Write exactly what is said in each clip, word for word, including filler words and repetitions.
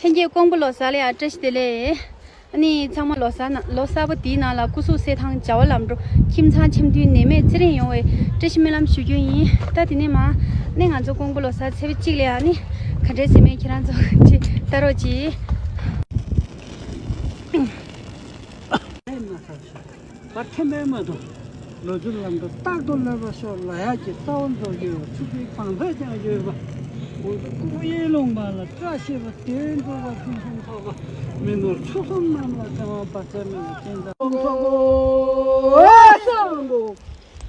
ལྷན་རྒྱས་ཀོང་པོ་ལོ་གསར་ལ་ཡང་བཀྲ་ཤིས་བདེ་ལེགས། ཨ་ནི་ཚང་མ་ལོ་གསར་ན་ལོ་གསར་པ་དེའི་ནང་ལ་སྐུ་གཟུགས་གསལ་ཐང་བྱ་བ་ལམ་འགྲོ། ཁྱིམ་ཚང་འཆམ་མཐུན་ནད་མེད་ཚེ་རིང་ཡོང་བའི་བཀྲ་ཤིས་སྨོན་ལམ་ཞུ་རྒྱུ་ཡིན། ད་དེ་ནས་མ་ནས་ང་ཚོ་ཀོང་པོ་ལོ་གསར་ཚེས་པ་གཅིག་ལ་ཡང་ནི་ག་འདྲས་ཟེར་མེད་ཁྱེད་རང་ཚོ་ཅིག་ལྟ་རོགས་གྱིས། བར་ཐེམ་པས་མ་ཐོང་། ལོ་རྒྱུས་ལམ་དུ་རྟག་ཏུ་སླེབས་པར་ཤོག། ལ་ཡག་གི་རྩ་བ་འཛུགས་ཡོད་པ། ཕྱུག་པའི་གང་ཟག་ཀྱང་ཡོད་པ། གོང་དུ་སྐུ་ཡི་ལུང་པ་ལ་བཀྲ་ཤིས་པ་དེ་འགྲོ་བ་ཕུན་སུམ་ཚོགས་པ། མི་ནོར་ཕྱུགས་གསུམ་རྣམས་ལ་བྱ་བ་བར་ཆད་མེད་པ་ཅན་དང་། སངས་རྒྱས་སངས་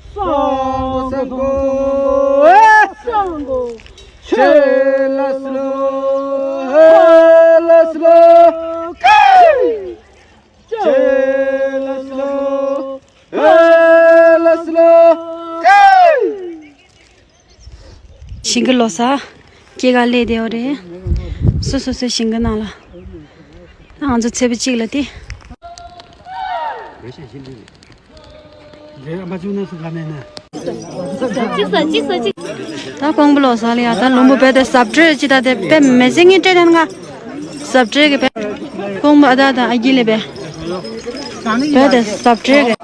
རྒྱས་སངས་རྒྱས་སངས་རྒྱས། ཆོས་ལ་སློབ། ཧ་ལ་སློབ། ཆོས་ལ་སློབ། ཧ་ལ་སློབ། ཞིང་གི་ལོ་གསར་སྐྱེས་སྐར་ལས་བསྡད་ཡོད་རེད། སོ་སོ་སོའི་ཞིང་གི་ནང་ལ། ང་ཚོ་ཚེས་པ་གཅིག་ལ་དེ། ད་ཀོང་པོ་ལོ་གསར་ལ་ཡ་ད་ལུང་པ་བས་དེ་ཟབ་སྤྲོས་ཅི་ད་དེ་དཔེ་མི་སྲིད་ངན་སྤྲད་དན་ང་། ཟབ་སྤྲོས་ཀྱི་བས། ཀོང་པོ་ཨ་ད་ད་ཨ་གི་ལེ་བས། བས་དེ་ཟབ་སྤྲོས་ཀྱི།